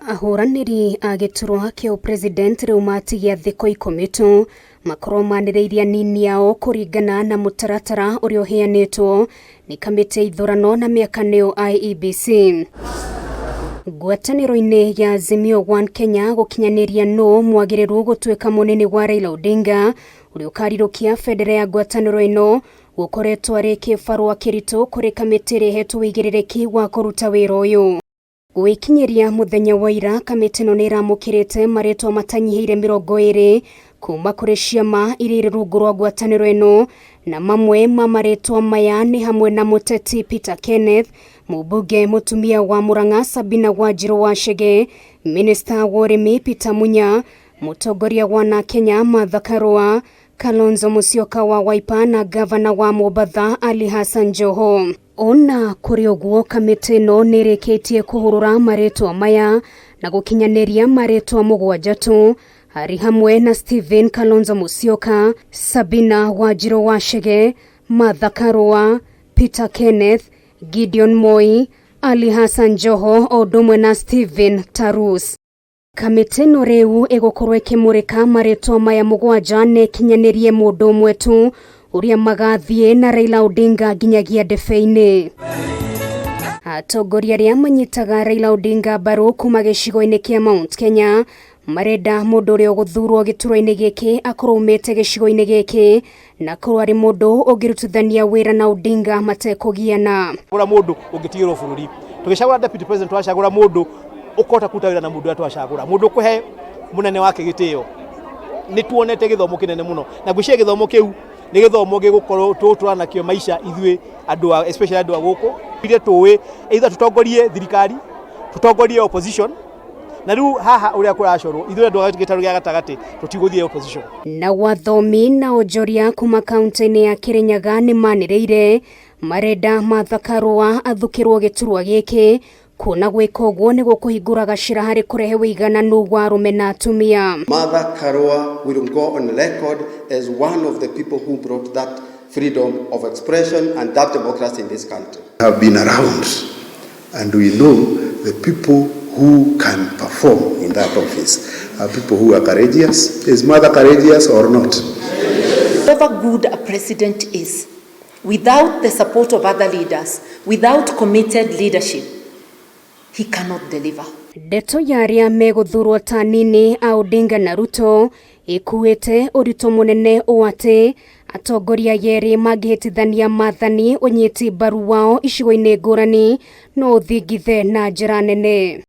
Ahũranĩri a gĩturwa kĩa ũpresident rĩu matigia thikũ 10 tu makorwo manĩrĩirie anini ao kũringana na mũtaratara ũrĩa ũheanĩtwo nĩ kamĩtĩ ya ithurano na mĩaka nĩyo IEBC. Ngwatanĩro-inĩ ya Azimio One Kenya gũkinyanĩria nũ mwagĩrĩru gũtuĩka mũnini wa Raila Odinga ũrĩa ũkarirũkia bendera ya ngwatanĩro ĩno gũkoretwo arĩ kĩbarũa kĩritũ kũrĩ kamĩtĩ ĩrĩa ĩhetwo ũigĩrĩrĩki wa kũruta wĩra ũyũ. Gwĩkinyĩria mũthenya wa ira, kamĩtĩ ĩno nĩ ĩramũkĩrĩte marĩtwa matanyihĩire 20 kuma kũrĩ ciama iria irĩ rungu rwa ngwatanĩro ĩno, na mamwe ma marĩtwa maya nĩ hamwe na mũteti Peter Kenneth, mũmbunge mũtumia wa Murang'a Sabina Wanjirũ wa Chege, minista wa ũrĩmi Peter Munya, mũtongoria wa Na Kenya Martha Karua, Kalonzo Musyoka wa Wiper na gavana wa Mombatha Ali Hassan Joho. Ona kũrĩ ũguo, kamĩtĩ ĩno nĩ ĩrĩkĩtie kũhũrũra marĩtwa maya na gũkinyanĩria marĩtwa 7 tu, harĩ hamwe na Stephen Kalonzo Musyoka, Sabina Wanjirũ wa Chege, Martha Karua, Peter Kenneth, Gideon Moi, Ali Hassan Joho o ũndũ ũmwe na Stephen Tarus. Kamĩtĩ ĩno rĩu ĩgũkorwo ĩkĩmũrĩka marĩtwa maya 7 na ĩkinyanĩrie mũndũ ũmwe tu ũrĩa magathiĩ na Raila Odinga nginyagia ndebe-inĩ. Atongoria arĩa manyitaga Raila Odinga mbaru kuma gĩcigo-inĩ kĩa Mount Kenya marenda mũndũ ũrĩa ũgũthurwo gĩturwa-inĩ gĩkĩ akorwo umĩte gĩcigo-inĩ gĩkĩ na akorwo arĩ mũndũ ũngĩrutithania wĩra na Odinga matekũgiana. Gũra mũndũ ũngĩtigĩrwo bũrũri. Tũgĩcagũra deputy president twacagũra mũndũ ũkũhota kũruta wĩra na mũndũ ũrĩa twacagũra, mũndũ ũkũhe mũnene wake gĩtĩo. Nĩ tuonete gĩthomo kĩnene mũno na ngwĩciria gĩthomo kĩu nĩ gĩthomo gĩgũkorwo tũgũtũra nakĩo maica ithuĩ andũ a especially andũ a gũkũ. Ithuĩ tũĩ either tũtongorie thirikari, tũtongorie opposition, na rĩu haha ũrĩa kũracorwo ithuĩ andũ a gĩtarũ gĩa gatagatĩ tũtigũthiĩ opposition. Na wathomi na onjoria kuma kaunti-inĩ ya Kirinyaga nĩ manĩrĩire marenda Martha Karua athukĩrwo gĩturwa gĩkĩ kuona gwĩka ũguo nĩ gũkũhingũra gacĩra harĩ kũrehe ũigananu wa arũme na atumia. Martha Karua will go on record as one of the people who brought that freedom of expression and that democracy in this country. Have been around and we know the people who can perform in that office are people who are courageous. Is Martha courageous or not? However good a president is, without the support of other leaders, without committed leadership, he cannot deliver. Ndeto ya arĩa megũthurwo ta nini a Odinga na Ruto ĩkuĩte ũritũ mũnene ũũ atĩ atongoria yerĩ mangĩhĩtithania maathani ũnyiti mbaru wao icigo-inĩ ngũrani no ũthingithe na njĩra nene.